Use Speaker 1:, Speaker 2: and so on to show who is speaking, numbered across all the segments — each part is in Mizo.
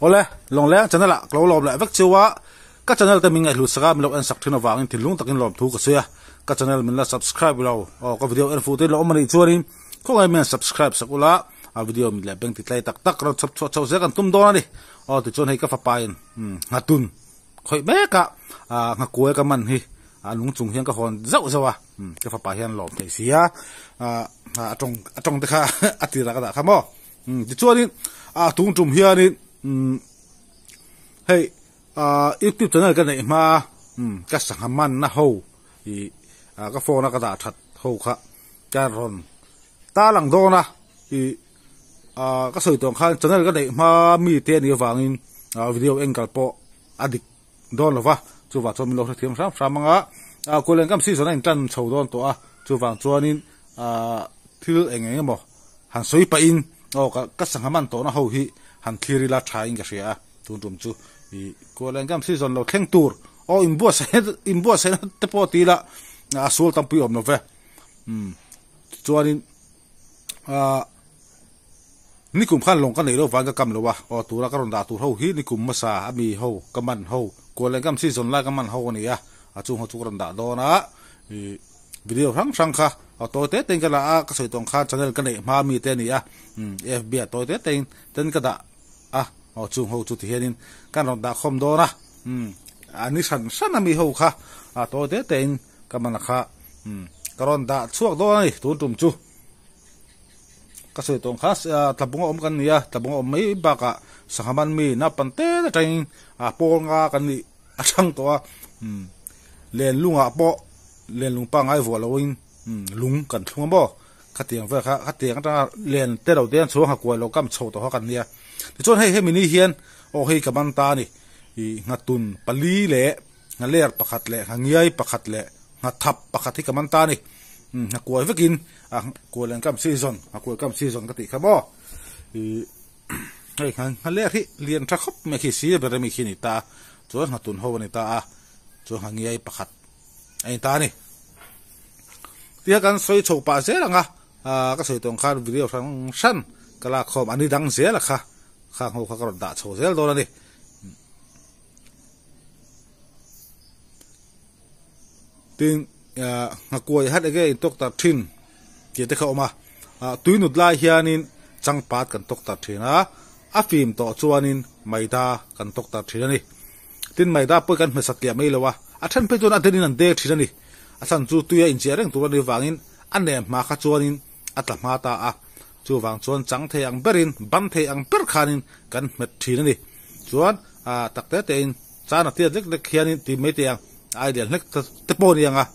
Speaker 1: Awle, Lawngleng channel ah ka lo lawm leh vek cheu a, ka channel te min ngaihhlut sak a, min lo en sak thin avangin thinlung takin lawmthu ka sawi a, ka channel min la subscribe lo aw ka video en fuh te lo awm a nih chuanin khawngaih min subscribe sak ula, a video mit leh beng ti tlai tak tak rawn chhawp chhuah chho zel kan tum dawn a ni. Aw tichuan hei ka fapa in nghatun khawih mek a, nghakuai ka man hi a lung chung hian ka hawn zauh zauh a, ka fapa hian lawm theih si a, a tawng a tawng te kha a tirah ka dah kha maw. Tichuanin a tung tum hianin hei youtube channel ka neih hma ka sangha manna ho ih ka phone a ka dah that ho kha ka rawn ta lang dawn a ih ka sawi tawh ang khan channel ka neih hma mi te anih avangin video angle pawh a dik dawn lo va chuvang chuan min lo hrethiam hram hram ang a kual engkam season a intan chho dawn tawh a chuvang chuanin thil eng eng emaw han sawi pahin aw ka ka sangha man tawhna ho hi han thlir ila tha in ka hria a tun tum chu ih kual engkam season lo thleng tur aw inbuatsaih inbuatsaihna te pawh ti ila a sual tampui awm lo ve umm chuanin ahh nikum khan lawng ka neih loh vang ka kam lo a aw tura ka rawn dah tur ho hi nikum hmasa a mi ho ka man ho kual engkam season lai ka man ho a ni a a chung ho chu ka rawn dah dawn a ih video hrang hrang kha aw tawi te tein ka la a ka sawi tawng khan channel ka neih hma mi te a ni a umm fb ah tawi te tein ten ka dah a aw chung ho chu ti hianin kan rawn dah khawm dawn a umm a ni hran hran a mi ho kha a tawi te tein ka man a kha umm ka rawn dah chhuak dawn a ni tun tum chu ka sawi tawng kha tlabung a awm kan ni a tlabung a awm mai bakah sangha man mi naupang te atangin a pawl nga kan nih a chhang tawh a umm len lungah pawh len lung pangngai vuah loin umm lung kan thlung a maw khatiang vel kha khatiang atanga len te lo te an chhuang ha kuai lo kam chho tawh kha kan nia tichuan hei hemi ni hian aw hei ka man ta a ni ih nghatun pali leh nghaler pakhat leh nghangiai pakhat leh nghathap pakhat hi ka man ta a ni umm nghakuai vekin a kuai len kam season nghakuai kam season ka tih kha maw ih. Hei nghaler hi lian tha khawp mai khi sir ber ami khi a ni ta a chuan nghatun ho a ni ta a chuan nghangiai pakhat a ni ta a ni tia kan sawi chho pah zel ang a ah ka sawi tawh ang khan video hrang hran ka lak khawm a ni dang zel a kha khang ho kha ka rawn dah chho zel dawn a ni. Tin ah nghakuai hat enge in tawk tar thin tih te kha a awm a ah tui nut lai hianin changpat kan tawk tar thin a a fim tawh chuanin maida kan tawk tar thin a ni tin maida pawh hi kan hmasa tliah mai lo a a then phei chuan a den in an dek thin a ni a chhan chu tui a inchiah reng tur a nih vangin a nem hma kha chuanin a tla hma ta a chuvang chuan chang thei ang berin ban thei ang ber khanin kan hmet thin a ni chuan ah tak te te in. Chan a tiat lek lek hianin ti mai teh ang, a idea hlek te pawh a ni ang a,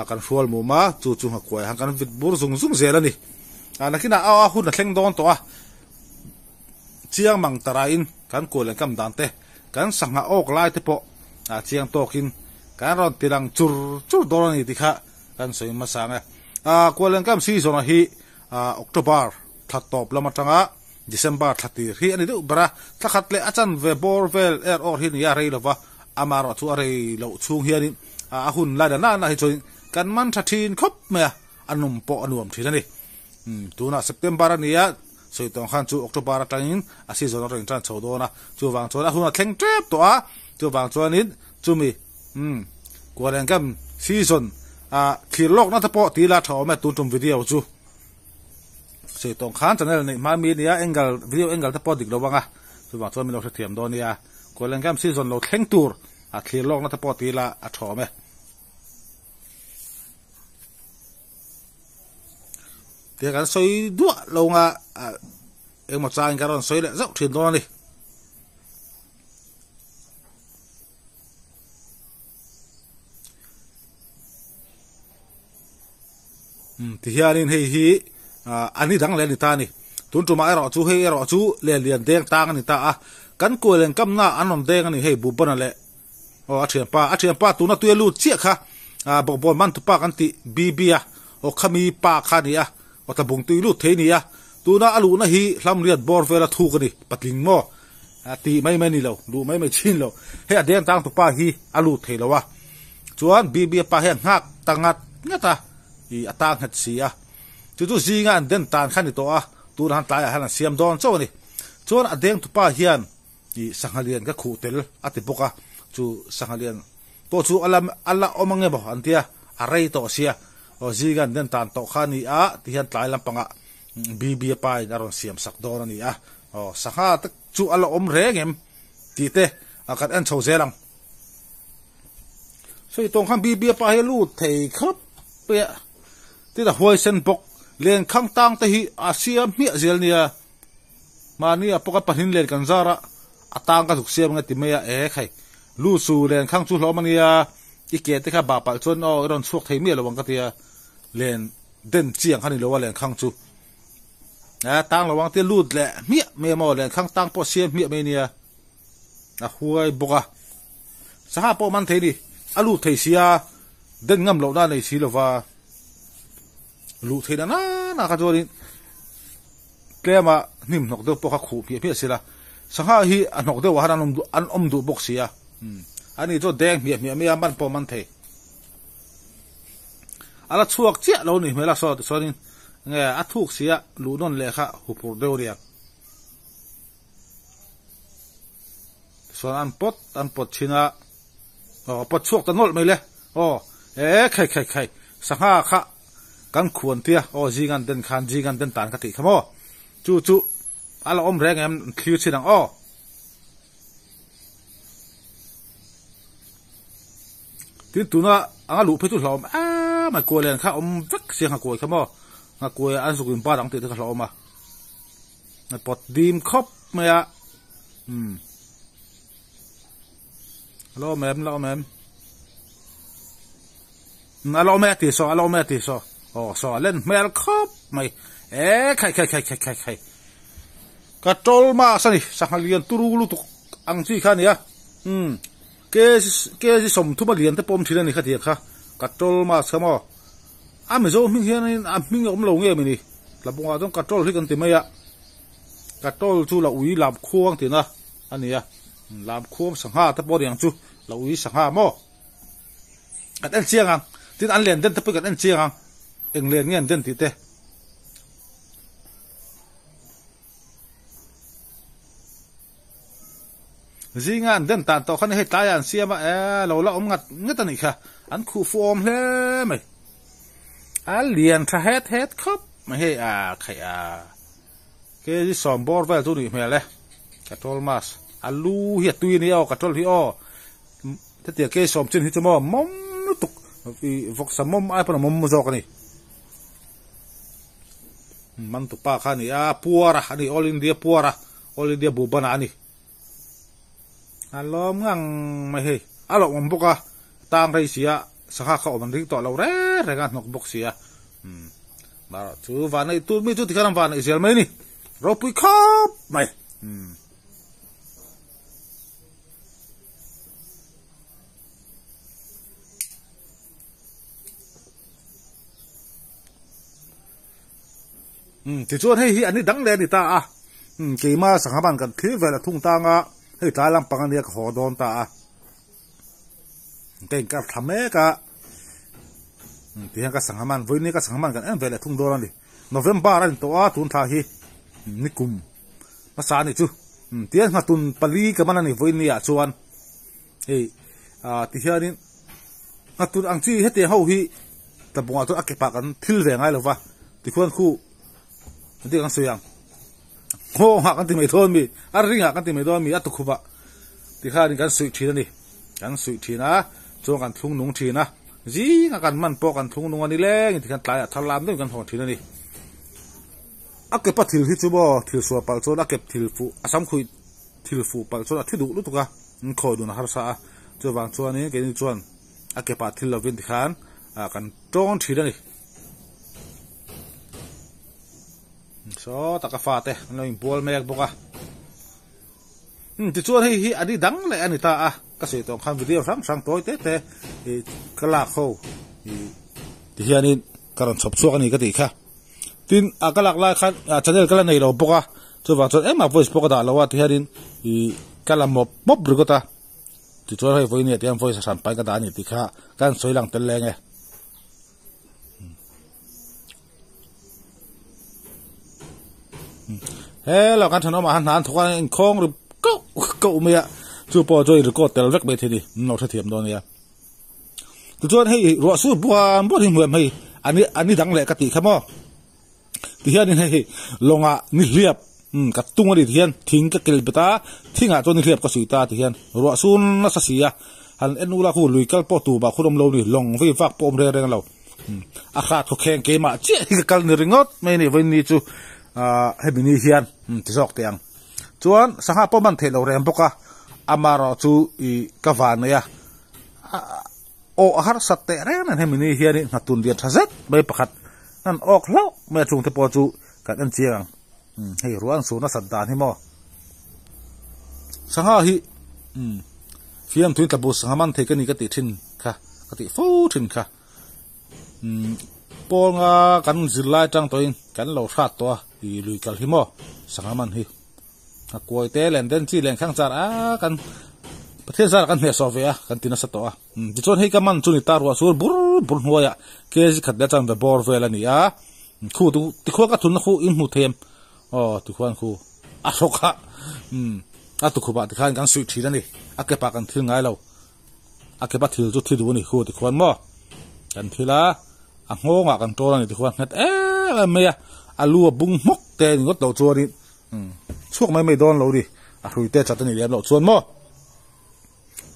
Speaker 1: kan hrual mum a, chu chu nghakuai han kan vit bur zung zung zel a ni. Nakinah a hun a thleng dawn tawh a, chiang mang tarain kan kual leh kam dan te, kan sangha awk lai te pawh chiang tawkin kan rawn ti lang chur chur dawn a ni tih kha kan sawi hmasa ang e. Kual leh kam season ah hi October thla tawp lam atanga December thla tir hi a ni deuh ber a, thla khat leh a chanve bawr vel er awr hi ni a rei lova, amaherawh chu a rei loh chhung hianin a hun lai dan nana hi chuanin kan man tha thin khawp mai a, a num pawh a nuam thin a ni. Tunah September a ni a, sawi tawng khan chu October atangin a season a rawn intan chho dawn a, chuvang chuan a hun a thleng tep tawh a, chuvang chuanin chumi Kualengam season a thlir lawkna te pawh tih la tha awm e tun tum video chu. Sawi tawng khan channel neih hma mi ania angle video angle te pawh dik lo ang a chuvang chuan min lo hrethiam dawn nia Kualengam season lo thleng tur a thlir lawkna te pawh ti ila a tha awm e. Tia kan sawi duah lo anga engmaw changin ka rawn sawi leh zauh thin dawn a ni. Umm ti hianin hei hi ah a ni dang leh a ni ta a ni tun tumah erawh chu hei erawh chu leh lian deng tang a ni ta a kan kual eng kamna an rawn deng a ni hei bubana leh aw a thianpa a thianpa tuna tui a lut chiah kha ah bawkbawn man tupa kan tih bb a aw khami pa kha a ni a aw tlabung tui lut thei a ni a tuna a luhna hi hlamriat bawr vela thuk a ni patling maw a tih mai mai a ni lo luh mai mai chin lo hei a deng tang tupa hi a lut thei lo a chuan bb a pa hian nghak ta ngat ngat a. Ih a ta nghet si a. Chu chu zinga an den tan kha a ni tawh a, tunah han tlaiah hian an siam dawn chauh a ni. Chuan a dengtupa hian Ih sangha lian ka khuh tel a ti bawk a, chu sangha lian pawh chu a la a la awm ange maw an tia, a rei tawh sia, aw zinga an den tan tawh kha a ni a ti hian tlai lampangah BB a pa in a rawn siam sak dawn a ni a, aw sangha te chu a la awm reng em tih te a kan en chho zel ang. Sawi tawng khan BB a pa hi a lut thei khawp mai a, tin a huaisen bawk, lenkhang tang te hi a siam hmiah zel nia. Mahni a pawk a pahnin len kan zar a, a tang ka zuk siam ang a ti mai a, e khai, lu chu len khang chu hlawm a nia, i ke te kha bah palh chuan aw i rawn chhuak thei miah lo ang ka ti a, len den chiang kha ni lo a len khang chu e tang lo ang tia lut leh hmiah mai a maw, len khang tang pawh siam hmiah mai a nia, a huai bawk a, sangha pawh man thei a ni, a lut thei sia, den ngam lohna a nei si lova. Luh theih na nana kha chuanin tlema hnim hnawk deuh pawh kha khuh hmiah hmiah sila, sangha hi a hnawk deuh ah khan an awm duh an awm duh bawk si a, ani chu deng hmiah hmiah mai a man pawh man thei. A la chhuak chiah lo nih hmel a saw tichuanin nge a thuk si a luh nawn leh kha huphurh deuh a niang. Tichuan an pawt an pawt thin a, aw a pawt chhuak ta nawlh mai le, aw e khai khai khai sangha kha kan khuan tia aw zing an den khan zing an den tan ka tih kha maw chu chu a la awm reng em an thlir chin ang aw. Tin tuna anga luh phei chu hlauhawm em mai kuai len kha awm vek sia nghakuai kha maw nghakuai an zuk in bar ang tih te kha hlauhawm a. A pawt dim khawp mai a umm a la awm em la awm em umm a la awm e a tih saw a la awm e a tih saw aw saw a len hmel khawp mai e khai khai khai khai khai khai ka tawl mas a ni sangha lian turu lutuk ang chi kha a ni a umm kg kg sawmthum a lian te pawh awm thin a ni kha tiang kha ka tawl mas kha maw. A Mizo hming hianin a hming a awm lo nge mawni? Tlabungah chuan Kaṭawl hi kan ti mai a, Kaṭawl chu la ui lam khuang tina a ni a, lam khuang sangha te pawh a ni ang chu, la ui sangha maw? Kan en chiang ang, tin an len den te pawh hi kan en chiang ang, eng len nge an den tih te. Zinga an den tan tawh khan hei tlaiah an siam a, e lo la awm ngat ngat a nih kha, an khuh fuh awm hle mai. A lian tha het het khawp mai hei a khaih a kg sawm bawr vel chu nih hmel e, kaṭawl mas a lu hi a tui a nia aw kaṭawl hi aw hetiang kg sawm chin hi chu maw mawm lutuk ih vawksa mawm ai pawn a mawm zawk a ni. Mantupa kha a ni a, Puara a ni, All India Puara, All India Bhubana a ni. A lawm ngang mai hei, a lawmawm bawk a, tang rei si a, sangha kha awm an ring tawh lo reng reng a, hnawk bawk si a. Umm, marawh chu vahneih tur mi chu tikhan an vahneih zel mai a ni, ropui khawp mai. Umm. Umm tichuan hei hi an ni dang leh a ni ta a, umm keima sangha ban kan thlir vel a thung tang a, hei tlai lampang ania ka haw dawn ta a, ka inkar thla mek a, umm tihian ka sangha man vawiin ka sangha man kan en ve leh thung dawn a ni, November a ni tawh a tun thla hi nikum hmasa a ni chu, umm tihian nghatun pali ka man a ni vawiin ni ah chuan hei ah tihianin nghatun ang chi hetiang ho hi tlabungah chuan a ke pah kan thil ve ngai lo va tikhuan khu engtin kan sawi ang nghawngah kan ti mai dawn mi a ringah kan ti mai dawn mi a tukhup ah tikhanin kan suih thin a ni kan suih thin a chuan kan thlung nung thin a zinga kan man pawh kan thlung nung a ni leng in tikhan tlaiah thar lam deuhin kan hawn thin a ni a ke pa thil hi chu maw thil sual palh chuan a kep thil fuh a sam khuih thil fuh palh chuan a thi duh lutuk a in khawi dun a harsa a chuvang chuanin keini chuan a ke pah thil lovin tikhan ah kan tawng thin a ni. Saw taka fate an lo inbual mek bawk a. Umm tichuan hei hi a ni dang leh a ni ta a, ka sawi tawh ang khan video hrang hrang tawi te te ih ka lak ho ih tihianin ka rawn chhawp chhuak a ni ka tih kha. Tin a ka lak lai khan ah channel ka la nei lo bawk a, chuvang chuan engmah voice pawh ka dah lo a tihianin ih ka la mawp mawp ringawt a. Tichuan hei vawiin ah tihian voice a hran pahin ka dah a ni tih kha ka han sawi lang tel leng e. Hello kan thenawm ah han hna an thawk a inkhawng ri koh koh mai a, chu pawh chu a in record tel vek mai thei a ni, min lo hrethiam dawn nia. Tichuan hei ruah sur buan buan hi hmu em hei a ni a ni dang leh ka tih kha maw tihianin hei hei lawngah nihliap umm ka tung a ni tihian thing ka kel bet a thingah chuan nihliap ka suih ta tihian ruah sur nasa si a han en ula khu lui kal pawh tur bah khur awm lo ni lawng vei vak pawh awm reng reng lo umm a hrat khawkheng keimah chiah hi ka kal ni ringawt mai a ni vawiin ni chu ahh hemi ni hian umm ti zawk teh ang chuan sangha pawh man theih loh reng bawk a amaherawh chu ih ka van nei a. Aw a harsat teh reng nen hemi ni hianin nghatun lian tha zet mai pakhat an awk hlauh mai a chungte pawh chu kan en chiang ang. Hei ruah an sur nasat dan hi maw. Sangha hi fiamthuin tla bur sangha man thei ka ni ka tih thin kha ka tih fo thin kha. Pawnga kan zirlai tang tawhin kan lo hrat tawh a lui kal hi maw sangha man hi. A kuai te len den chi len khang char a kan Pathian zar ah kan hnehsawh ve a kan ti nasa tawh a tichuan hei ka man chu ni ta ruah chu bur bur hnuaiah kg khat leh chuan ve bawr vel a ni a khu chu tikhuan ka thunna khu in hmu thei em aw tikhuan khu a hrawk a a tukhup ah tikhan kan suih thin a ni a kep ah kan thil ngai lo a kep a thil chu thi duh a ni khu tikhuan maw kan thil a a nghawng ah kan tawn a ni tikhuan nghet em em mai a a lu a bung hmawk te a ni ngawt loh chuanin. Umm chhuak mai mai dawn lo ni a hrui te chat a ni lem loh chuan maw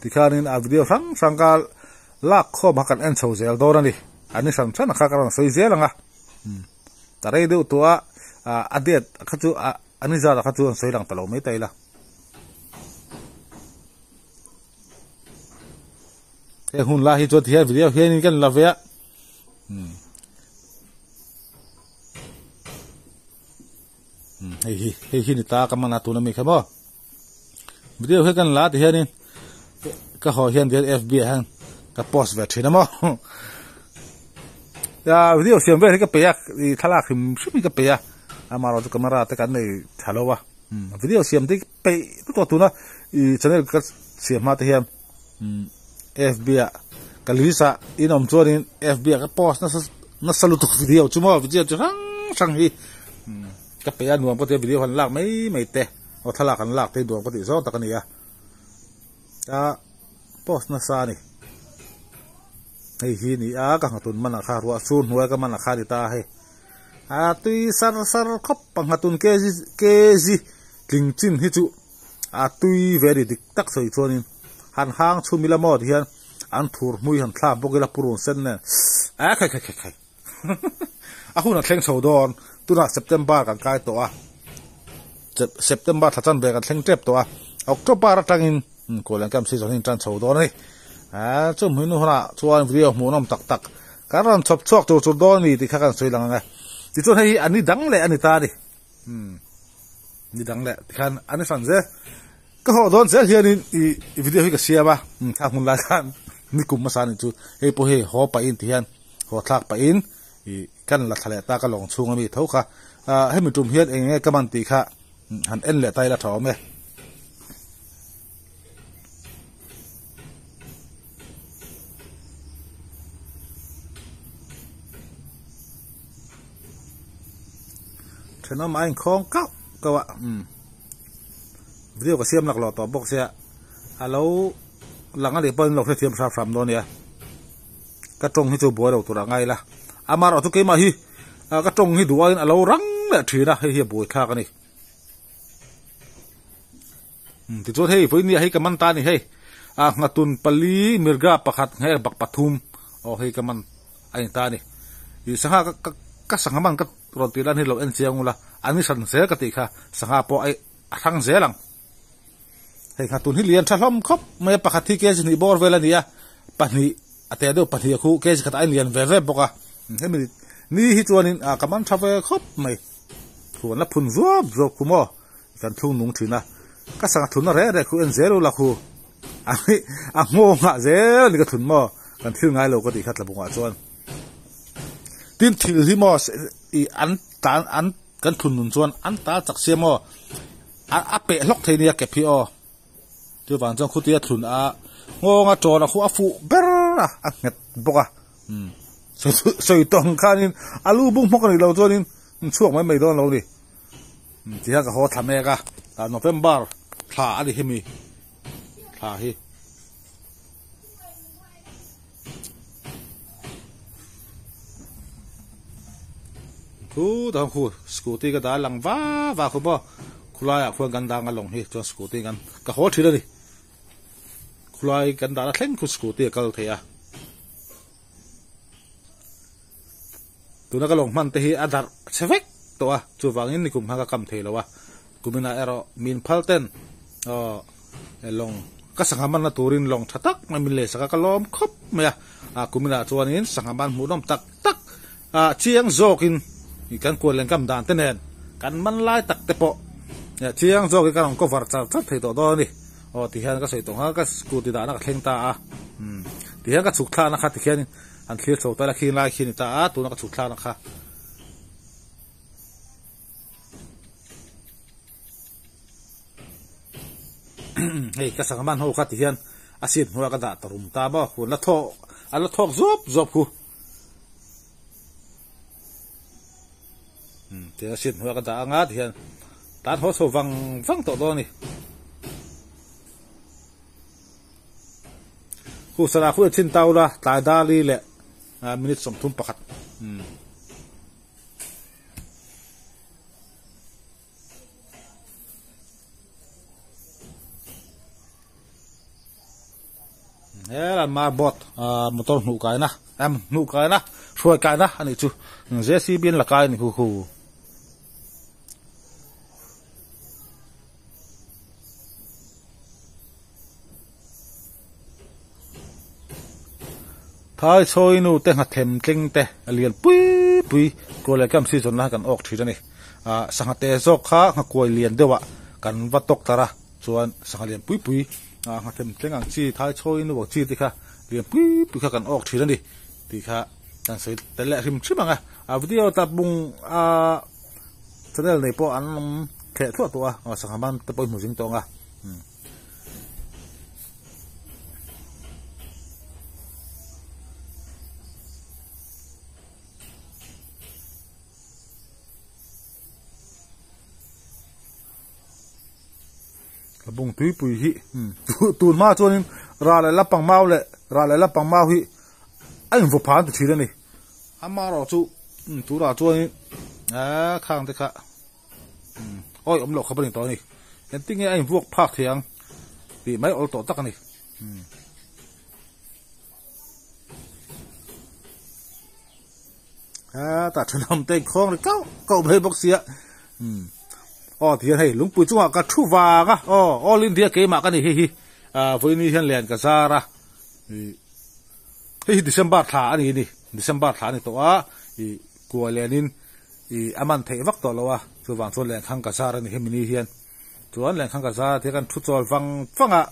Speaker 1: tikhanin a video hrang hrang ka lak khawm kha kan en chho zel dawn a ni a ni hran hran kha ka rawn sawi zel ang a umm ta rei deuh tawh a a date kha chu a ni zat ah kha chu an sawi lang ta lo mai ta ila. Heng hun lai hi chuan tihian video hianin kan la ve a umm. Hei hi hei hi ni ta ka man a tuna mi kha maw video hi kan la ti hianin ka haw hian tihian fb ah hian ka post ve thin a maw ya video siam vel hi ka peih a ih thlalak hrim hrim hi ka peih a amaherawh chu camera te kan nei tha lo a video siam te hi peih lutuk a tuna ih channel ka siam hma te hian fb ah ka list ah in awm chuanin fb ah ka post nasa nasa lutuk video chu maw video chi hrang hrang hi ka peih a nuam ka tia video han lak mai mai te aw thlalak han lak te hi nuam ka tih zawng tak a ni a ka post nasa a ni hei hi ni a ka nghatun man ah kha ruah sur hnuai ka man ah kha a ni ta a hei a tui sar sar khawp a nghatun kg kg tling chin hi chu. A tui ve ri dik tak sawi chuanin han hang chhum ila maw tihian an thur hmui han thlak bawk ila purun sen nen a khai khai khai khai a hun a thleng chho dawn tunah September kan kai tawh a September thla chan ve kan thleng tep tawh a October atangin Kuala Lumpur season hi tan chho dawn a ni a chu hmui nu hunah chuan video hmuhnawm tak tak kan rawn chhawp chhuak tur tur dawn a ni tih kha kan sawi lang ang e tichuan hei hi a ni dang leh a ni ta a ni. Umm ni dang leh tikhan an i hran zel ka haw dawn zel hianin ih video hi ka siam a umm thla hmun lai khan ni kum hmasa anih chu hei pawh hei haw pahin ti hian haw thlak pahin ih kan la thla leh ta ka lawng chhung ami tho kha ah hemi tum hian eng nge ka man tih kha han en leh ta ila tha awm e. Thenawm a inkhawng kauh kauh a umm video ka siam laklawh tawh bawk sia a lo lang a nih pawhin lo hrethiam hram hram dawn nia ka tawng hi chu buai lo tur a ngai la amaherawh chu keimah hi ka tawng hi duh aiin a lo rang leh thin a hei hi a buai thlak a ni umm tichuan hei vawiin nia hei ka man ta a ni hei a nghatun pali mirga pakhat nghek bak pathum aw hei ka man a ni ta a ni ih sangha ka ka ka sangha man ka rawn tih lan hi lo en chiang ula an ni hran zel ka tih kha sangha pawh a a hrang zel ang hei nghatun hi lian tha hlawm khawp mai a pakhat hi kg hnih bawr vel a ni a pahnih a te deuh pahnih a khu kg khat a inlian ve ve bawk a hemi ni hi chuanin ah ka man tha ve khawp mai thu an la phun zuap zuap khu maw kan thlung nung thin a ka sangha thunna reh reh khu en zel ula khu a a nghawng ah zel a ni ka thun maw kan thil ngai lo ka tih kha tlabungah chuan tin thil hi maw ih an tan an kan thun nun chuan an ta chak sia maw a a peh hlawk thei nia kep hi aw chuvang chuan khutia thlun a nghawng a tawn a khu a fuh ber a a nghet bawk a umm sawi tawng khanin a lu bung hmawk a nih loh chuanin chhuak mai mai dawn lo a ni. Tihian ka haw thla mek a, November. thla a ni hemi thla hi. Khu dang khu scooty ka dah lang va va khu maw khulaiah khuan kan dang a lawng hi chuan scooty kan ka haw thin a ni khulai kan dah na thleng khu scooty a kal thei a tuna ka lawng hman te hi a darh chhe vek tawh a chuvangin nikum khan ka kam thei lo a kuminah erawh min phal ten aw lawng ka sangha manna turin lawng tha tak mai min lei sak a ka lawm khawp mai a a kuminah chuanin sangha man hmuhnawm tak tak ah chiang zawkin kan kual leh kam dan te nen kan man lai tak te pawh chiang zawkin ka rawn cover char char thei tawh dawn a ni aw tihian ka sawi tawh ang a ka scooty dahna ka thleng ta a umm tihian ka chhuk thlakna kha tikhian an thlir chho ta ila khing lai khi a ni ta a tuna ka chhuk thlakna kha. Hei ka sangha man ho kha ti hian a seat hnuaiah ka dah ta rum ta maw hun la thawk a la thawk zawp zawp khu um tihian a seat hnuaiah ka dah anga ti hian tan haw chho vang vang tawh dawn a ni khu sana khu chin tau la tlai dali leh minute 31 um. He lai boat motor hnuh kaina em hnuh kaina hruai kaina a nih chu J C B an la kai a ni khu khu. Thai chawi nu te nghathem tling te a lian pui pui kual leh kam season la kan awk thin a ni. Ah sangha te zawk kha nghakuai lian deuh ah kan va tawk tar a chuan sangha lian pui pui ah nghathem tling ang chi thai chawi nu ang chi te kha lian pui pui kha kan awk thin a ni tih kha kan sawi tel leh hrim hrim ang a. A video tlabung ah channel nei pawh an awm thleh thluah tawh a sangha man te pawh i hmu zing tawh ang a. Tlabung tuipui hi tun hma chuanin rah leh lapang mau leh rah leh lapang mau hi a invaw pha an ti thin a ni. Amaherawhchu tunah chuanin eee khang te kha. Awi awm loh khawp a ni tawh a ni. Engtin nge a invuak phak thei ang tih mai awl tawh tak a ni. Hetah thenawm te inkhawng ri kauh kauh mai bawk sia. Aw tihian hei lungpui chungah ka thu vang a aw all India keimah ka ni hei hi vawiin hian len ka zar a hei hi December thla a ni a ni December thla a ni tawh a ih kuai lenin. Ih, a man theih vak tawh lo a, chuvang chuan lenkhang ka zar a ni hemi ni hian. Chuan lenkhang ka zar a kan thu chawl vang vang a,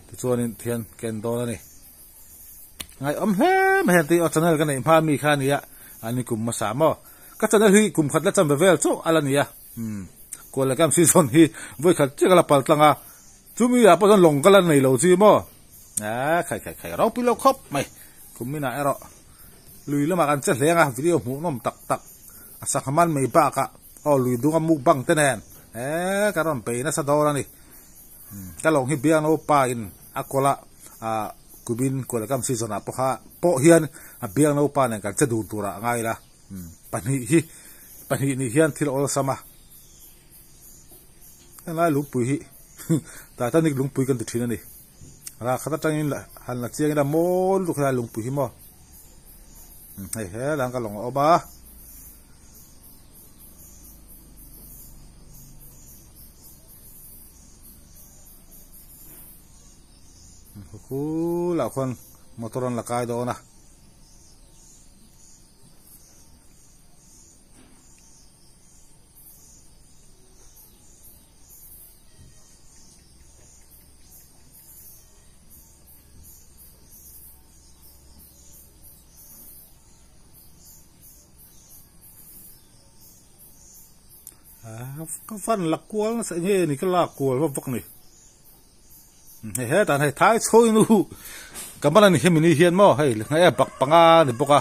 Speaker 1: tichuanin thian ken dawn a ni. Ngaihawm hle mai hian tih aw channel ka neih hma mi kha a nia, a ni kum hmasa maw. Ka channel hi kum khat la chan ve vel chauh a la nia. Umm, kual leh kam season hi vawi khat chiah ka la pal tlang a, chumi ah pawh chuan lawng ka la nei lo chi maw. Aaa, khai khai khai, ropui lo khawp mai, kum minah erawh lui lamah kan che hleng a, video hmuhnawm tak tak. A sangha man mai bakah aw lui dunga mukbang te nen eee ka rawn bei nasa dawn a ni. Ka lawng hi biang naupa in a kawl a ah kumin Kualakam season ah pawh kha pawh hian a biang naupa nen kan che dun turah a ngai la. Pahnih hi pahnih nih hian thil awlsam a. Helai lungpui hi Titanic lungpui kan ti thin a ni. Ral khat atangin han la chiang ila mawi lutuk helai lungpui hi maw. Hei helai ka lawng a awm a. Khulah khuan motor an la kai dawn a. Ka van la kual nasa eng nge ni ka lak kual vak vak ni hei hetah hei thai chhawi nu ka man a ni hemi ni hian maw hei e bak panga a ni bawk a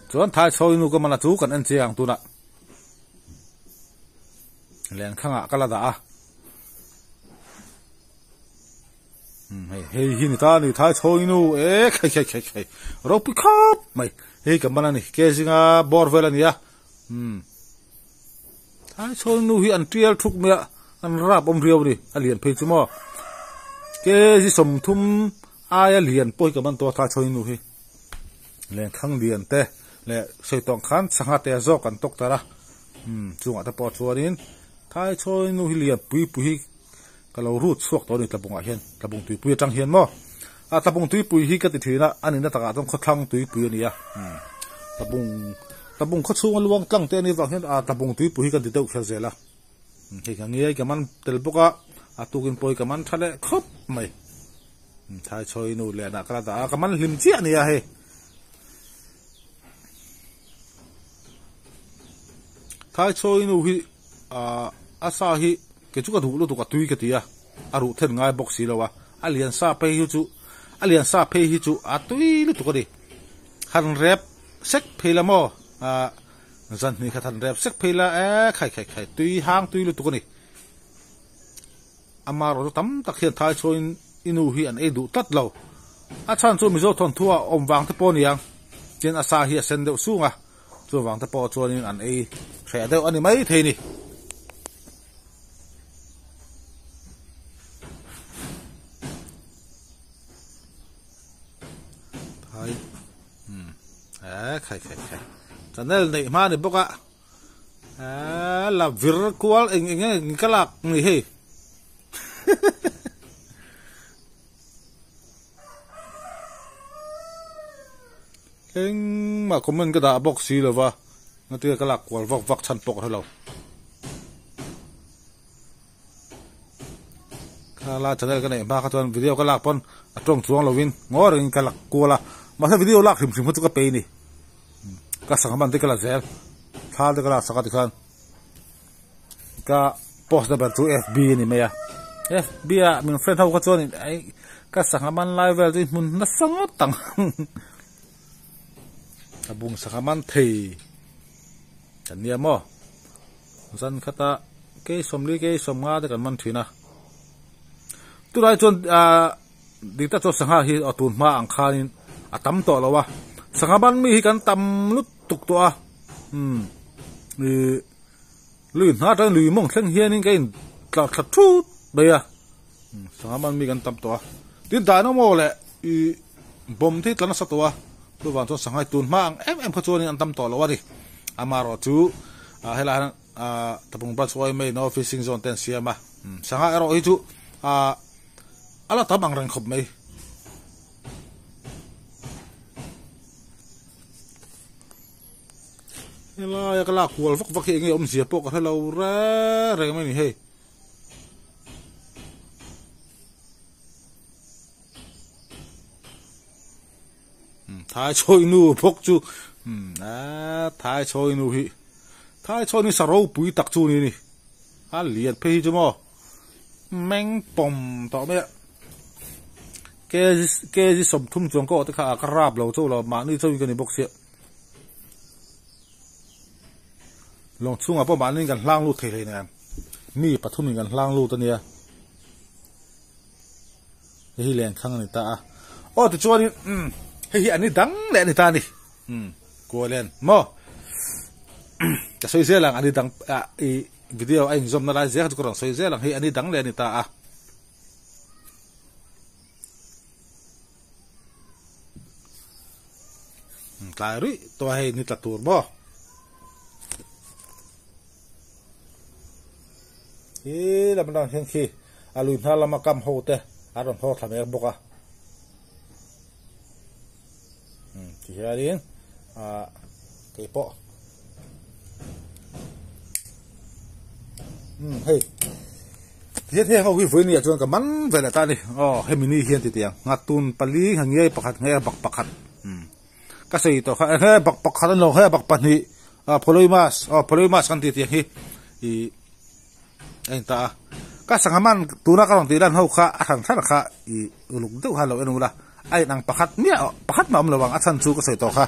Speaker 1: chuan thai chhawi nu ka man a chu kan en chiang tunah. Lenkhangah ka la dah a. Hei hei hi ni ta a ni thai chhawng inu e khai khai khai khai ropui khawp mai hei ka man a ni ke zinga bawr vel a ni a umm thai chhawng inu hi an tial thuk mai a an rap awm riau a ni a lian phei chu maw kg 30 aia lian pawh hi ka man tawh a thai chhawng inu hi lenkhang lian te leh sawi tawng khan sangha te zawk an tawk tar a umm chungah te pawh chuanin thai chhawng inu hi lian pui pui hi. Ka lo rut chhuak tawh a ni tlabungah hian, tlabung tuipui atang hian maw? A tlabung tuipui hi ka ti thin a, a nihna takah chuan khawthlang tuipui a ni a, umm tlabung tlabung khaw chhunga luang tlang te a nih vang hian a tlabung tuipui hi kan ti deuh kher zel a, umm hei ka ngiai ka man tel bawk a, a tukin pawh hi ka man tha leh khawp mai, umm thaichhawi nu lianah ka la dah a, ka man hlim chiah a nia hei. Thaichhawi nu hi Ahh a sa hi kei chu ka duh lutuk a tui ka ti a, a ruh then ngai bawk si lo a, a lian sa phei hi chu a lian sa phei hi chu a tui lutuk a ni. Han rep sek phei la maw ahh zan hnih khat han rep sek phei la eee khai khai khai tui hang tui lutuk a ni. Amaherawh chu tam tak hian thai chhuain i nu hi an ei duh tlat lo. A chhan chu Mizo thawnthu ah awm vang te pawh a ni ang, tin a sa hi a sen deuh sung a. Chuvang te pawh chuanin an ei hreh deuh a ni mai thei ni. Thai hmm eh khai khai khai channel neih hma ni bawk a eh la vir kual eng eng eng ka lak ni hei. Engmah comment ka dah bawk si lova, ngatinge ka lak kual vak vak chhan pawh ka hre lo. Kha la channel ka neih hma kha chuan video ka lak pawn a tawng chuang lovin ngawi rengin ka lak kual a, mahse video lak hrim hrim kha chu ka pei a ni. Ka sangha man te ka la zel, thla te ka lak sak a tikhan ka post na ber chu fb a ni mai a, fb ah min friend ho kha chuan ka sangha man lai vel chu i hmun nasa ngawt ang. A bung sangha man thei kan nia maw zan khata kei sawmli kei sawmnga te kan man thin a tunah chuan ahh dik tak chuan sangha hi a tun hma ang khanin a tam tawh lo a sangha man mi hi kan tam lutuk tawh a umm ihh lui hna atangin lui mawng thleng hianin ka in tlar thla thut mai a. Sangha man mi kan tam tawh a, tin dynamo leh ih bomb te hi tla nasa tawh a, chuvang chuan sangha hi tun hma ang em em kha chuanin an tam tawh lo a ni. Amaherawh chu ah helai hian ah Tlabung Branch yma in aw fishing zone te an siam a, sangha erawh hi chu ah a la tam ang reng khawp mai. Helai a ka lak kual vak vak hi enge awmzia pawh ka hre lo reng reng mai a ni hei. Thai chhawi nu bawk chu a thai chhawi nu hi thai chhawi nu sa ropui tak chu ni ni a lian phei hi chu maw meng pawm tawh mai a kg kg 30 chuang ka awh te kha a ka rap lo chauh lo mahni chauhin ka ni bawk sia. Lawng chhungah pawh mahni kan hlang lut thei hlei nen mi pathumin kan hlang lut a nia hei hi lenkhang a ni ta a aw tichuanin umm hei hi an ni dang leh a ni ta a ni umm kualen maw ka sawi zel ang an ni dang ah ih video a inzawmna lai zel kha chu ka rawn sawi zel ang hei an ni dang leh a ni ta a. Tlai rih tawh a hei ni tla tur maw. Hi lam atang hian khi a lui hnar lama kam ho te a rawn haw thla mek bawk a. Ti hianin ah keipawh umm hei tihian heng ho hi vawi nia chuan ka man ve leh ta a ni aw hemi ni hian ti tiang nghatun pali ngei pakhat nge bak pakhat umm ka sawi tawh kha enge bak pakhat an lo he bak pahnih ah phawlui mas aw phawlui mas kan ti tiang hi ih a in ta a ka sangha man tuna ka rawn tih lan ho kha a hran hran kha ih uluk deuh khan lo en ula a in ang pakhat miah pakhat mah awm lo ang a chhan chu ka sawi tawh kha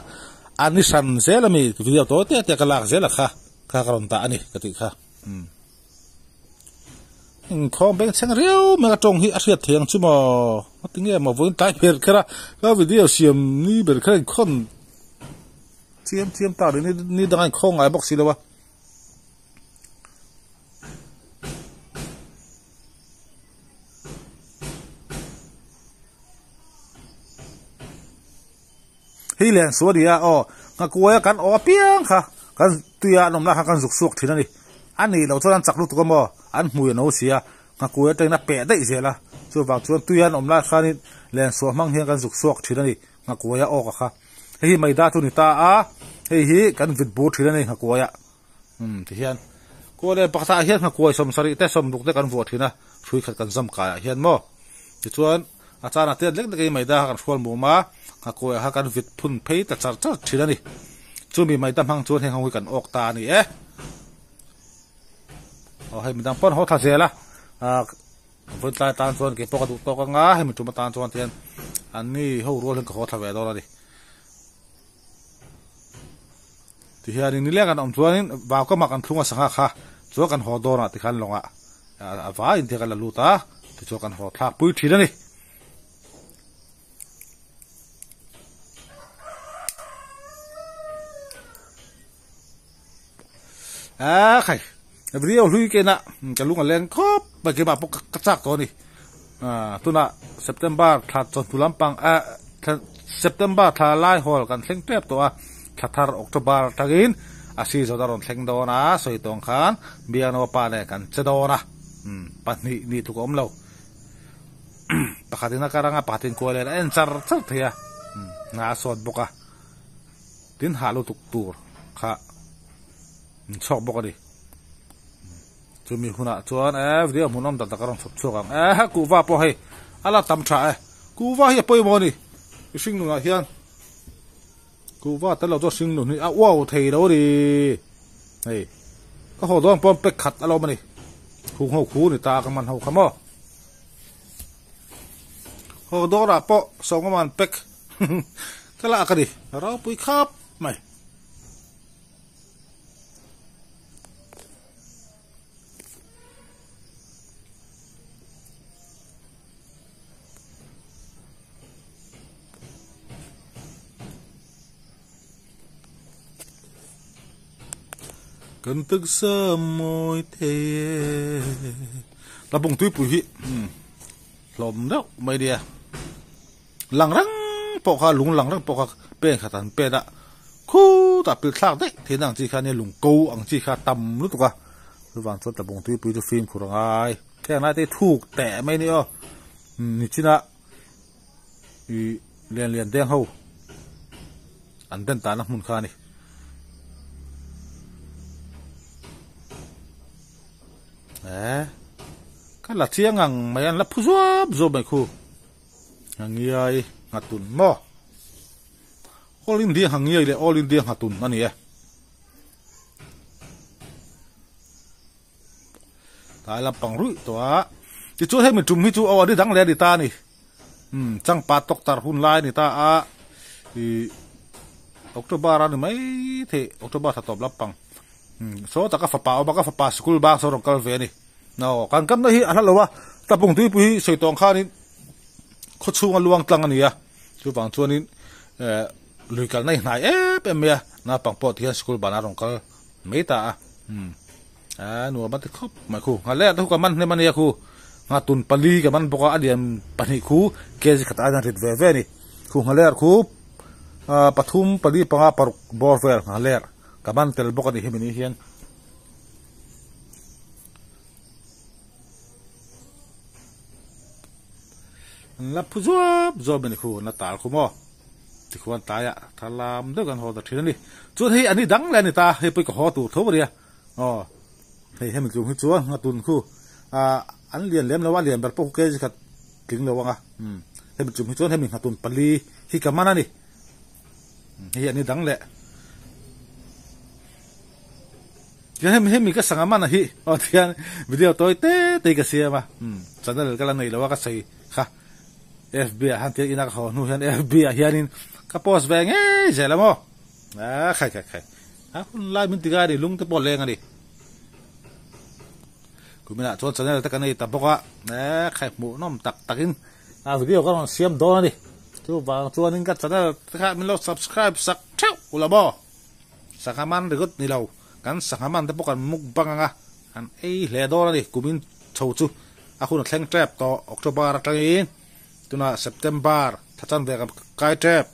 Speaker 1: a ni hran zel ami video tawi te te ka lak zel a kha kha ka rawn dah a ni ka tih kha umm. Inkhawm bengchheng riau mai a tawng hi a hriat thei ang chu maw? A ti nge maw vawiin tlai ber kher a, ka video siam ni ber kher a inkhawn chiam chiam tak ni ni dang a inkhawm ngai bawk si lo a. Hei len suah a ni a, aw nghakuaia kan aw apiang kha kan tuia an awm lai kha kan zuk chhuak thin a ni. A nih loh chuan an chak lutuk a maw, an hmui a no si a, nghakuai atangin a peh daih zel a, chuvang chuan tuia an awm lai khanin len suah hmang hian kan zuk chhuak thin a ni, nghakuaia awk a kha. Hei hi maida chu ni ta a, hei hi kan vit bur thin a ni nghakuaia. Umm tihian kuale pakhatah hian nghakuai sawmsarih te sawmruk te kan vuah thin a, hrui khat kan zam kaiah hian maw. Tichuan a chana tiat lek lek in maida kha kan hrual mum a, nghakuai kha kan vit phun phei ta char char thin a ni. Chumi maida hmang chuan heng ho hi kan awk ta a ni e. Aw hei midang pawh an haw thla zel a, ah vawi tlai atan chuan kei pawh ka duh tawk anga hemi tum atan chuan tihian anni ho rual hian ka haw thla ve dawn a ni. Tihianin nileng an awm chuanin vau ka mak an thlung a sangha kha chuan kan haw dawn ah tikhan lawngah a vaiin te kan la lut a tichuan kan haw thlak pui thin a ni. A khai video hlui kena ka lung a leng khawp mai keimah pawh ka chak tawh a ni tunah September thla chawhnu lampang September thla lai hawl kan thleng tep tawh a thla thar October atangin a season a rawn thleng dawn a sawi tawng khan biakna pa nen kan che dawn a pahnih nih tluk a awm lo pakhatin a kar anga pakhatin kual en a en char char thei a hna a sawt bawk a. Tin hah lutuk tur kha min chhuak bawk a ni. Chumi hunah chuan e video hmunawm tak tak a rawn chhawp chhuak ang. E kuhva pawh hei a la tam tha e. Kuhva hi a pawimawh a ni. Mihring nunah hian kuhva tel lo chuan hring nun hi a uau thei lo a ni. Hei ka haw dawn pawh pack khat a lawm a ni. Khung ho khu ni ta ka man ho kha maw. Haw dawrah pawh sawmngaman pack Ka lak a ni, ropui khap mai. Kan taksa mawi thei e. Tlabung tuipui hi hlawm deuh mai nia. Lang reng pawh kha lung lang reng pawh kha pen khat an pen a, khutah pil thlak daih theihna ang chi kha nia lung ko ang chi kha tam lutuk a, chuvang chuan tlabung tuipui chu fimkhur a ngai. Heng lai te hi thuk teh mai a ni aw, nichina ih lian lian deng ho an den tahna hmun kha a ni. Eh ka la chiang ang mai an la phu zuap zuap mai khu. Hangiai Nghatun maw? All India Hangiai leh All India Nghatun a ni e. Tlai lampang ruih tawh a. Tichuan hemi tum hi chu aw a ni dang leh a ni ta a ni. Umm changpa tawktar hun lai a ni ta a. Ih October a ni mai thei October thla tawp lampang. Umm saw taka fapa a awm a ka fapa school bang saw rawn kal ve a ni. Aw kan kamna hi a hla lo a, Tlapung tuipui hi sawi tawng khanin khaw chhunga luang tlang a ni a, chuvang chuanin eh lui kalna hi hnai em em mai a, naupang pawh tihian school banah a rawn kal mai ta a, umm a nuam a ti khawp mai khu, ngha leh te khu ka man hnem a nia khu, nghatun pali ka man bawk a, a lian pahnih khu kg khat aiin a rit ve ve a ni, khu ngha ler khu ah pathum pali panga paruk bawr vel ngha ler ka man tel bawk a ni hemi ni hian. An la phu zuap zuap a ni khu an la tal khu maw tikhuan tlaiah thalam deuh kan haw ta thin a ni chuan hei ani dang leh a ni ta hei pawh i ka haw tur tho a nia aw hei hemi tlung hi chuan nghatun khu ah an lian lem lo a lian ber pawh khu kg khat tling lo ang a umm hemi tlung hi chuan hemi nghatun pali hi ka man a ni hei ani dang leh. Tihian hemi hemi ka sangha man a hi aw tihian video tawi te te ka siam a umm channel ka la nei lo a ka sawi kha fb ah hian tihian ina ka haw hnu hian fb ah hianin ka post ve ngei zel a maw a khai khai khai a hun lai min ti ngai a ni lung te pawh a leng a ni. Kuminah chuan channel te ka nei ta bawk a, e khai hmuh nawm tak takin a video ka rawn siam dawn a ni. Chuvang chuanin ka channel te kha min lo subscribe sak theuh ula maw? Sangha man ringawt ni lo, kan sangha man te pawh kan mukbang ang a, kan ei hle dawn a ni. Kumin chho chu a hun a thleng tep tawh, October atangin tunah September thla chanve kan kai tep.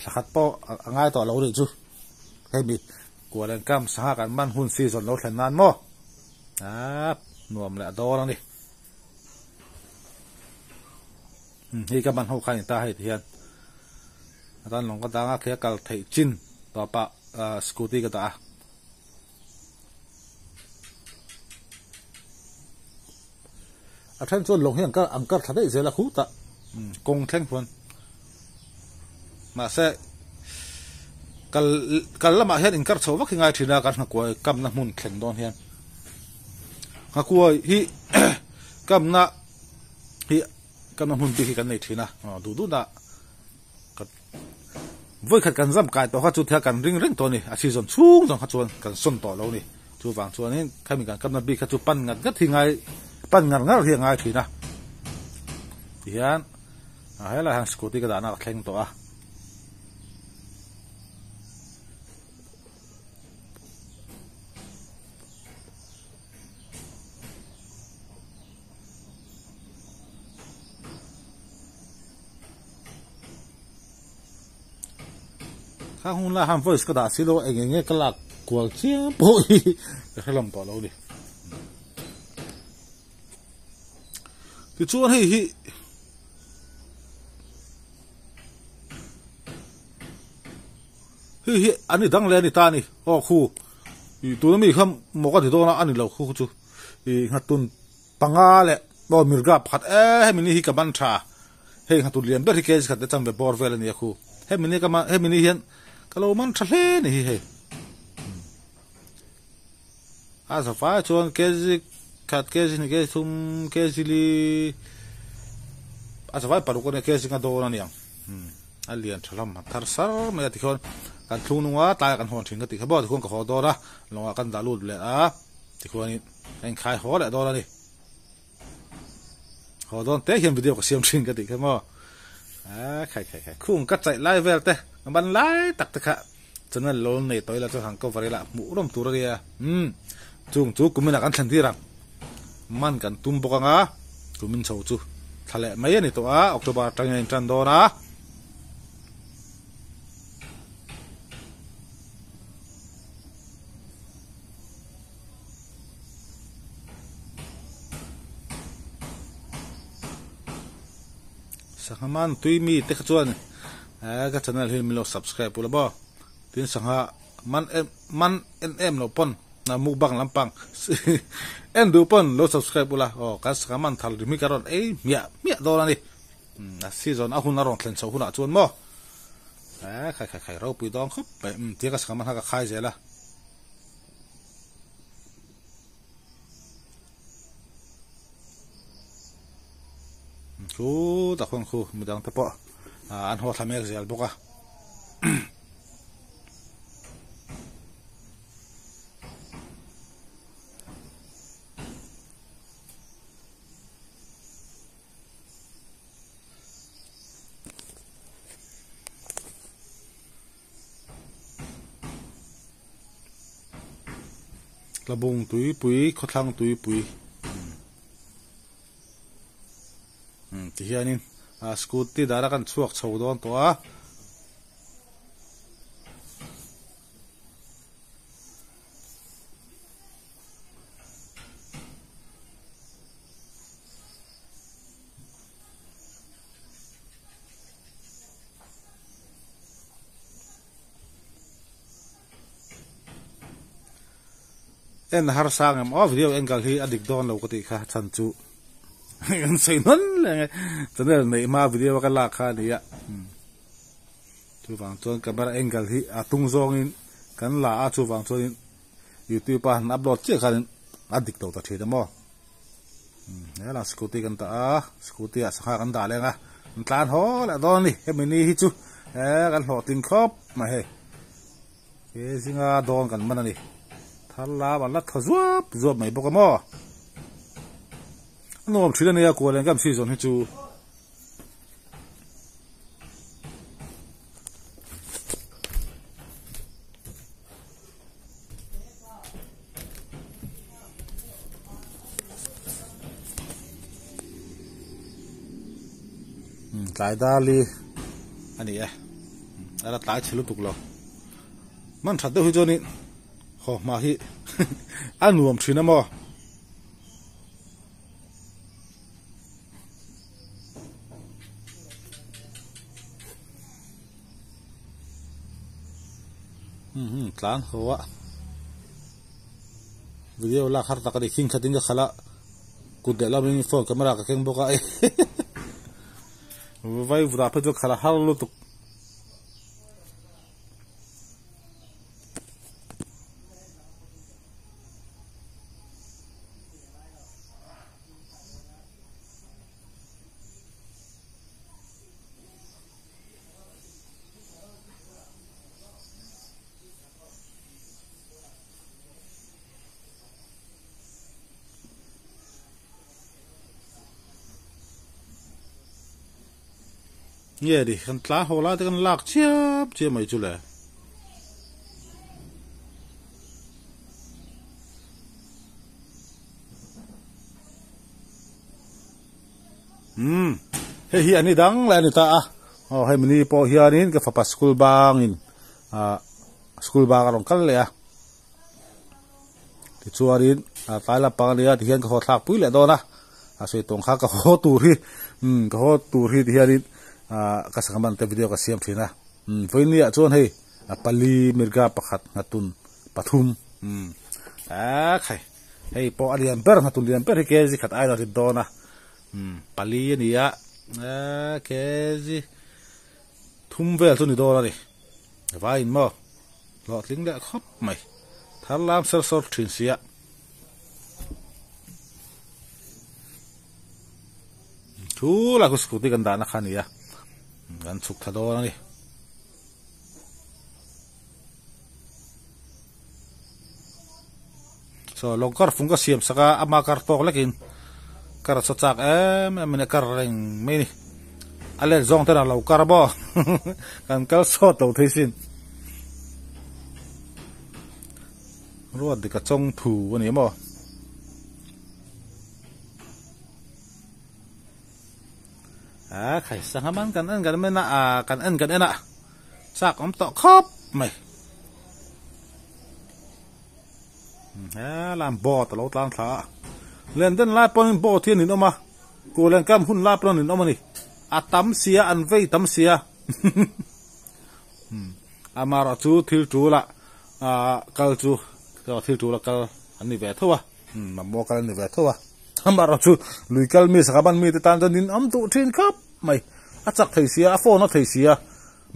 Speaker 1: Thla khat pawh a ngai tawh lo nih chu. Hemi Kuala Kam sangha kan man hun season lo thlen nan maw? Aaa nuam leh a dawn a ni. Hei ka man ho kha a ni ta hei ti hian atan lawng ka dang a khi a kal theih chin tawpah scooty ka dah a. A then chuan lawng hi an kar an kar thla daih zel a khutah kawng thleng chuan mahse kal kal lamah hian inkar chho vak hi ngai thin a kan nghakuai kamna hmun thleng dawn hian nghakuai hi kamna hi kamna hmun bik hi kan nei thin a duh duh na Vawi khat kan zam kai tawh kha chu thil kan ring reng tawh a ni, a season chhung zawng kha chuan kan sawn tawh lo a ni. Chuvang chuanin khami kan kapna bik kha chu pan ngat ngat hi ngai, pan ngar ngar hi a ngai thin a. Tihian a helai hian scooty ka dahna ka thleng tawh a. Kha hun lai han voice ka dah si lo eng eng nge ka lak kual chiam pawh hi ka hre lam tawh lo ni. Tichuan hei hi hei hi an ni dang leh a ni ta a ni aw khu ih tuna mi kha maw ka ti dawn a a ni lo khu chu ih nghatun panga leh aw mirga pakhat e hemi ni hi ka ban tha hei nghatun lian ber hi kg khat te chanve bawr vel a ni a khu hemi ni ka man hemi ni hian ka lo man tha hle a ni hi hei a zafai chuan kg khat kg hnih kg thum kg li a zafai paruk a nia kg nga dawn a ni ang a lian tha hlawm a thar sar mai a tikhian kan thlung nung a tlaiah kan hawn thin ka tih kha bawk tikhuan ka haw dawn a lawngah kan dah lut leh a tikhuanin a inkhai haw leh dawn a ni. Haw dawn te hian video ka siam thin ka tih kha maw. A khai khai khai khung ka chaih lai vel te ka ban lai tak te kha channel lo nei tawh ila chuan han cover ila hmuh rawm tur a nia. Umm chung chu kumin ah kan thlen tir ang. Man kan tum bawk anga kumin chho chu thla leh mai a ni tawh a October atangin a intan dawn a. Sangha man tui mi te kha chuan eh ka channel hi min lo subscribe ula maw tin sangha man em man en em lo pawn na mukbang lampang en duh pawn lo subscribe ula aw kan sangha man thal ri mi ka rawn ei hmiah hmiah dawn a ni a season a hun a rawn thlen chhoh hunah chuan maw eh khai khai khai ropui dawn khawp mai tia ka sangha man kha ka khai zel a. Chu tak huan khu midang te pawh an haw thla mek zel bawk a. Tlabung tuipui khawthlang tuipui ti hianin a scooty dara kan chhuak chho dawn tawh a. En har sang em aw video angle hi a dik dawn lo ka tih kha chhan chu kan sawi hman reng e channel neih hma video a ka lak kha a ni a chuvang chuan camera angle hi a tung zawngin kan la a chuvang chuanin youtube a han upload chiah khanin a dik lo ta thin a maw. He lah scooty kan dah a scooty ah sangha kan dah leng a an tlan haw leh dawn a ni hemi ni hi chu eh kan hlawhtling khawp mai hei he zinga dawn kan man a ni Thar lam an la thaw zuap zuap mai bawk a maw. A nuam thin a nia kual eng kam season hi chu. Tlai dali a ni e a la tlai chhe lutuk lo man that deuh hi chuanin haw hma hi a nuam thin a maw. Tlan ho a video lak har tak a ni khing khat in ka khalh a kut leh lam in phone camera ka keng bawk a vai vut ah phei chu khalh a har lutuk. Nge ni kan tla ho lai te kan lak chiap chiap mai chu le. Umm hei hi an ni dang leh a ni ta a aw hei mini pawh hianin ka fapa school bangin ah school bang a rawn kal leh a tichuanin ah tlai lampang a nia tihian ka haw thlak pui leh dawn a a sawi tawng kha ka haw tur hi umm ka haw tur hi tihianin ah ka sangha man te video ka siam thin a umm vawiin ah chuan hei a pali mirga pakhat nghatun pathum umm ah khai. Hei pawh a lian ber hnathun lian ber hi kg khat aia rit dawn a umm pali a ni a eee kg thum vel chu ni dawn a ni vaiin maw hlawhtling leh khawp mai thar lam ser sawr thin si a. Thu lah khu scooty kan dahna kha a ni a kan chhuk thla dawn a ni. Saw lawng kar fung ka siam sak a ama kar tawk lekin kar a chaw chak em em a ni a kar reng mai a ni a let zawng ten a lo kar maw kan kal sawt lo thei sin ruat dik a chawng thu a ni maw. A khai sangha man kan en kan en a ah kan en kan en a chak awm tawh khawp mai he lam boat a lo tlang thla a len den lai pawhin boat hi an inawm a kul len kam hun lai pawhin an inawm a ni a tam sia an vei tam sia amaherawh chu thil tul ah ah kal chu thil tul a kal an ni ve tho a. Mamawh kal a ni ve tho a, amaherawh chu lui kal mi sangha ban mite tan chuan in awm duh thin khawp mai, a chak thei sia, a phone a thei sia,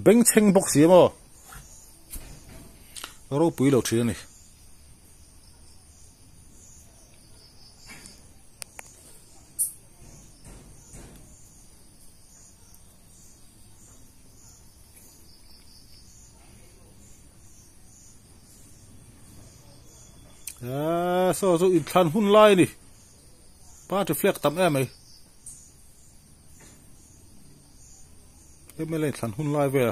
Speaker 1: bengchheng bawk sia maw, ropui lo thin a ni. Eee saw chu inthlan hun lai a ni party flag tam em mai mla inthlan hun lai vel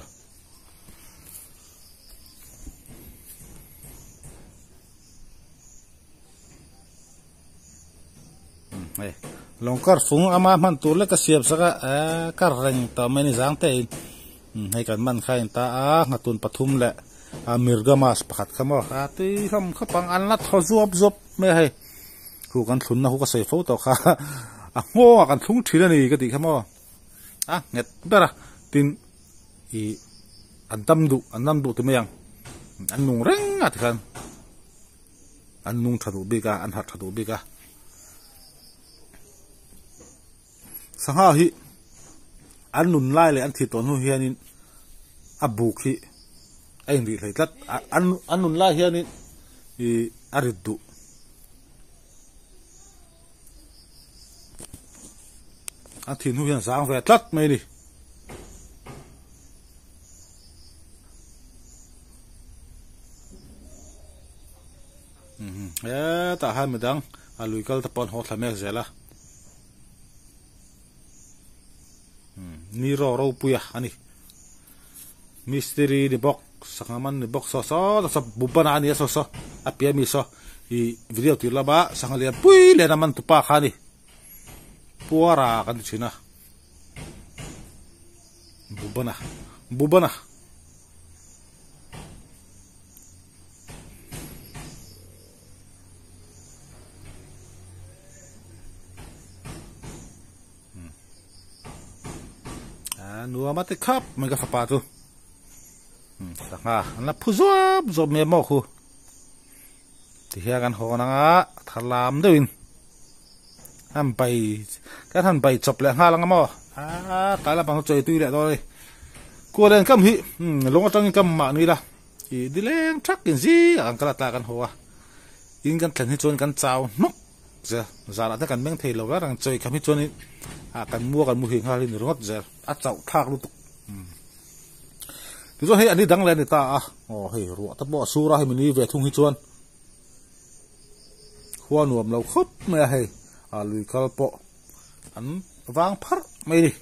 Speaker 1: hei lawng kar fung ama hman tur lek a siam sak a eee kar reng tawh mai a ni zang te in hei kan man kha a in ta a nghatun pathum leh a mirga mask pakhat kha maw a tui hlawm khawp ang an la thaw zuap zuap mai a hei khu kan thlun na khu ka sawi fo tawh kha a nghawng ah kan thlung thin a ni ka tih kha maw a nghet ber a tin ih an dam duh an dam duh ti mai ang an nung reng a tikhan. An nung tha duh bik a, an harh tha duh bik a. Sangha hi an nun lai leh an thih tawh hnu hianin a buk hi a inrih hlei tlat. An an nun lai hianin ih a rit duh. An thih hnu hian zang ve tlat mai a ni. Hetah hian midang a lui kal te pawh an haw thla mek zel a. Ni ro ropuia a ni. Mistiri ni bawk, sangha man ni bawk saw saw saw bubana a ni a saw saw a piah mi saw ih video tir lama sangha lian pui lian a man tupa kha a ni. Puara kan ti thin a. Bubana bubana. Nuam a ti khap mai ka fapa chu sangha an la phu zuap zuap mai maw khu tihian kan hawn anga thar lam deuhin an bai kan han bai chawp leh nghal anga maw ah tlai lampang chu chawi tui leh dawn a ni kualen kam hi lung atangin kam mahni la ih nileng thak in zingah kan kal a tlai kan haw a in kan thlen hi chuan kan chau hnawk. Zel, zanah te kan meng thei lo reng reng, chawi kham hi chuanin ah kan mua kan muhil nghal hi ni ringawt zel, a chauh thlak lutuk. Tichuan hei an ni dang leh a ni ta a, aw hei ruah te pawh a sur a hei mini ve thung hi chuan khua nuam lo khawp mai a hei ah lui kal pawh an vang pharh mai a ni.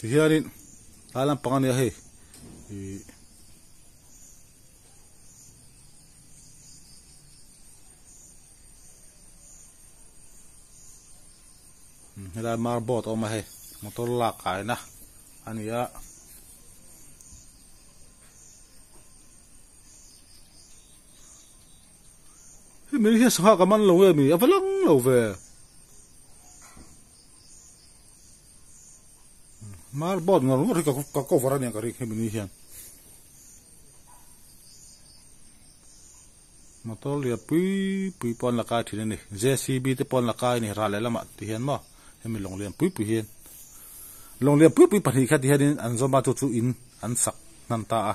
Speaker 1: Tihianin tlai lampang a nia hei ih helai marboard a awm a hei motor lak kaina a ni a. Hemi hian sangha ka man lo nge mi a va lang lo ve. Mar board ngawr ngawr hi ka cover ania ka ring hemi ni hian. Motor lian pui pui pawh an la kai thin a ni. JCB te pawh an la kai a ni ral leh lamah ti hian maw hemi lawng lian pui pui hian lawng lian pui pui pahnih kha ti hianin an zawm a chu chu in an sak hnan ta a.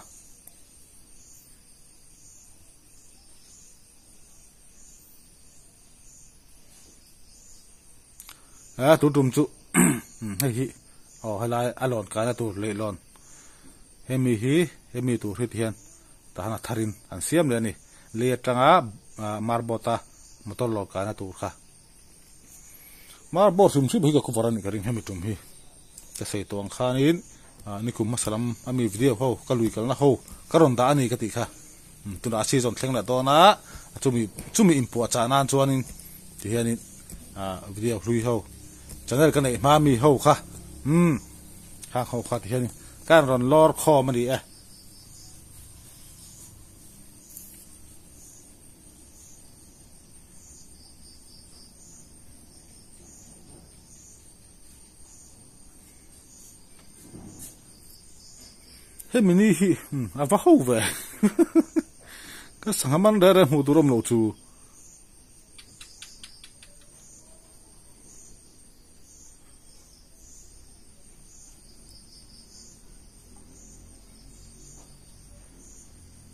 Speaker 1: A tu tum chu hei hi aw helai a lawn kaina tur leh lawn hemi hi hemi tur hi ti hian tahan a tharin an siam leh a ni lei atanga marbot a motor lawn kaina tur kha marbot hrim hrim hi ka cover a nih ka ring hemi tum hi ka sawi tawh ang khanin nikum hmasa lam ami video ho ka lui kalna ho ka rawn dah a ni ka tih kha tunah a season thleng leh dawn a chumi chumi inpuah chah nan chuanin ti hianin video hlui ho channel ka neih hma mi ho kha umm khang ho kha ti hianin ka rawn lawr khawm a ni e. Hemi ni hi a va ho ve ka sangha man reng reng hmuh tur awm loh chu.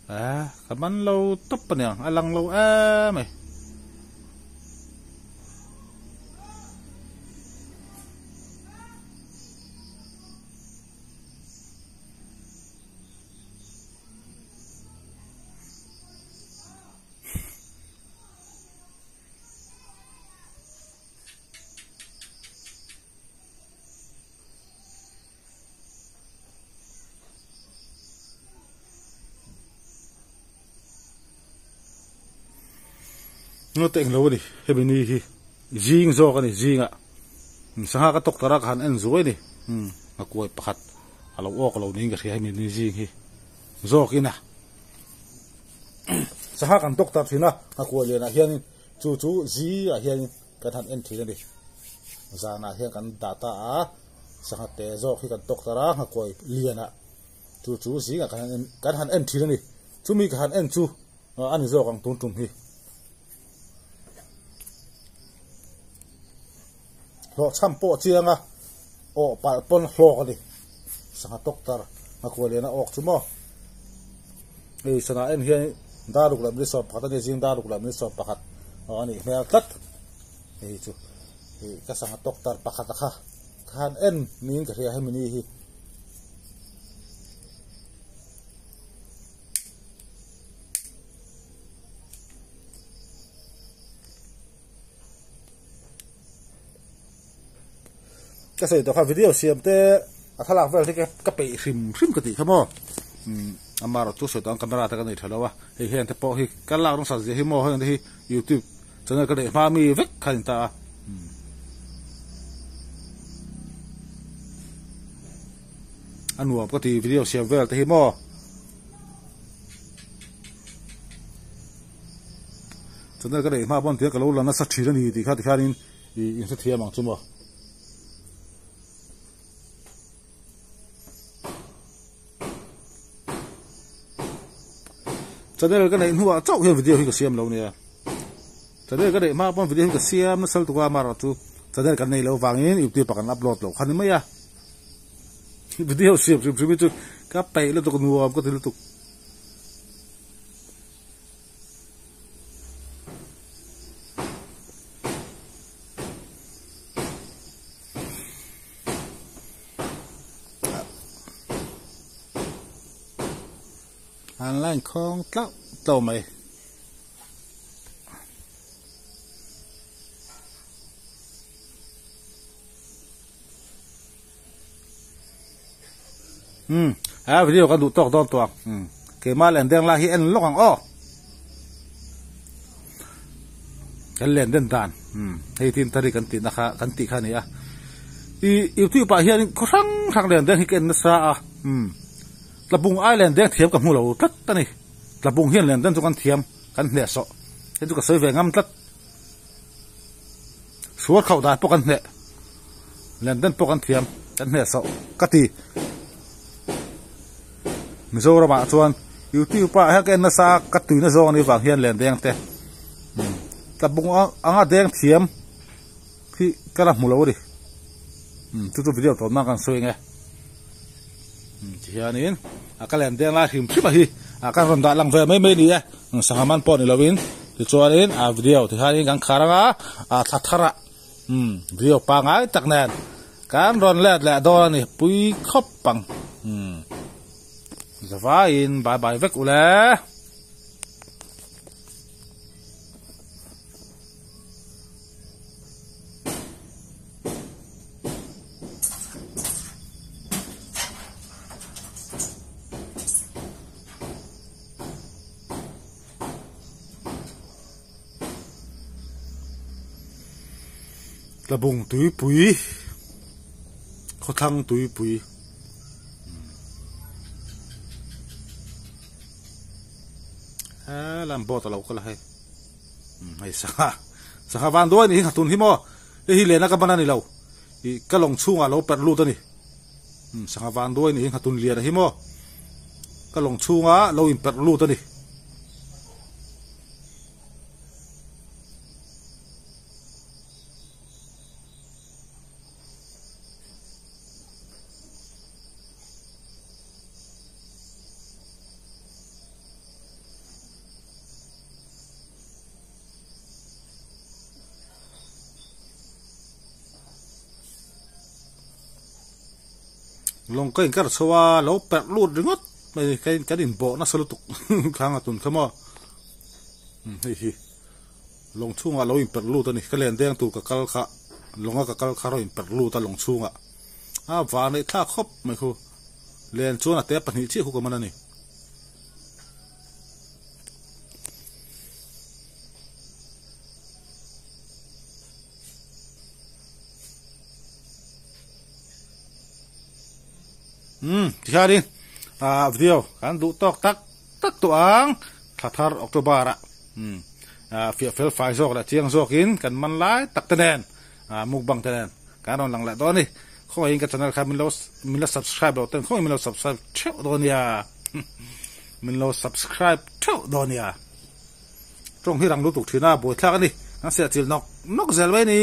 Speaker 1: A ka man lo tawp aniang a lang lo em mai. Ngaw te englo a ni hemi ni hi zing zawk a ni zingah sangha ka tawk tara ka han en zuai a ni a kuai pakhat a lo awk lo niin ka hria hemi ni zing hi zawk in a sangha kan tawk tar thin a a kuai lianah hianin chu chu zingah hianin kan han en thin a ni. Zanah hian kan dah ta a, sangha te zawk hi kan tawk tar a, nghakuai lianah chu chu zingah kan han en kan han en thin a ni. Chumi ka han en chu a ni zawk ang tun tum hi. Hlawhchham pawh chiang a, awh palh pawn hlawk a ni. Sangha tawk tar nghakuai liana awk chu maw. Hei sana en hian daruk leh minute 11 a ni, zing daruk leh minute 11 a nih hmel tlat. Hei chu hei ka sangha tawk tar pakhat a kha ka han en niin ka hria hemi ni hi. Ka sawi tawh kha video siam te a thlalak vel te ka peih hrim hrim ka tih kha maw umm amaherawh chu sawi tawh ang camera te ka nei tha lo a hei heng te pawh hi ka lak rawng sat zia hi maw heng te hi youtube channel ka neih hma mi vek kha a ni ta a umm a nuam ka ti video siam vel te hi maw. Channel ka neih hma pawn tia ka lo la nasa thin a ni tih kha tikhianin ih in hrethiam ang chu maw. Channel ka neih hnuah chauh hian video hi ka siam lo nia. Channel ka neih hma pawn video hi ka siam nasa lutuk a amaherawh chu channel kan nei loh vangin youtube ah kan upload loh kha ni mai a. Video siam hrim hrim hi chu ka peih lutuk nuam ka ti lutuk. An la inkhawng tlauh tlauh mai. Umm a video kan duh tawk dawn tawh ang umm keimah len deng lai hi en lawk ang aw kan len den dan umm hei tin tari kan tihna kha kan tih kha a ni a ih youtube ah hian khaw hrang hrang len deng hi ka en nasa a umm tlabung ai len deng thiam ka hmu lo tlat a ni tlabung hian len den chu kan thiam kan hneh sawh hei chu ka sawi ve ngam tlat. Sual khauh dan pawh kan hneh, len den pawh kan thiam, kan hneh sawh ka ti. Mizoramah chuan YouTube ah hian ka en nasa a, ka tuina zawng anih vang hian len deng te tlabung anga deng thiam hi ka la hmu lo a ni. Chu chu video tawn nan kan sawi ang e. Tihianin a ka len deng lai hrim hrim a hi a kan rawn dah lang ve mai mai a ni e. Sangha man pawh ni lovin tichuanin a video tihianin kan khar anga a thla thar a umm video pangai tak nen kan rawn let leh dawn a ni pui khawp ang umm zavaiin bye bye vek ule. Tlabung tuipui khawthlang tuipui he lam boat a lo kal a hei hei sangha sangha van duai ni hi nghatun hi maw hei hi lena ka ban a ni lo ih ka lawng chhungah a lo perh lut a ni. Sangha van duai ni hi nghatun lian a hi maw? Ka lawng chhunga lo inperh lut a ni. Lawng ka inkar chho a lo perh lut ringawt mai ni kan kan inbawh nasa lutuk khang a tun kha maw hei hi lawng chhungah lo inperh lut a ni ka len deng tur ka kal kha lawnga ka kal kha a rawn inperh lut a lawng chhungah a van eih thlak khawp mai khu len chuan a te pahnih chiah khu ka man a ni. Umm tihianin ah video kan duh tawk tak tak tawh ang thla thar October ah umm ah fiah fel fai zawk leh chiang zawkin kan man lai tak te nen ah mukbang te nen. Kan rawn lang leh dawn a ni. Khawngaihin ka channel kha min lo min la subscribe loh ten khawngaihin min lo subscribe theuh dawn nia. Min lo subscribe theuh dawn nia. Tawng hi rang lutuk thin a, buaithlak a ni. Kan sehchilh nawk nawk zel mai a ni.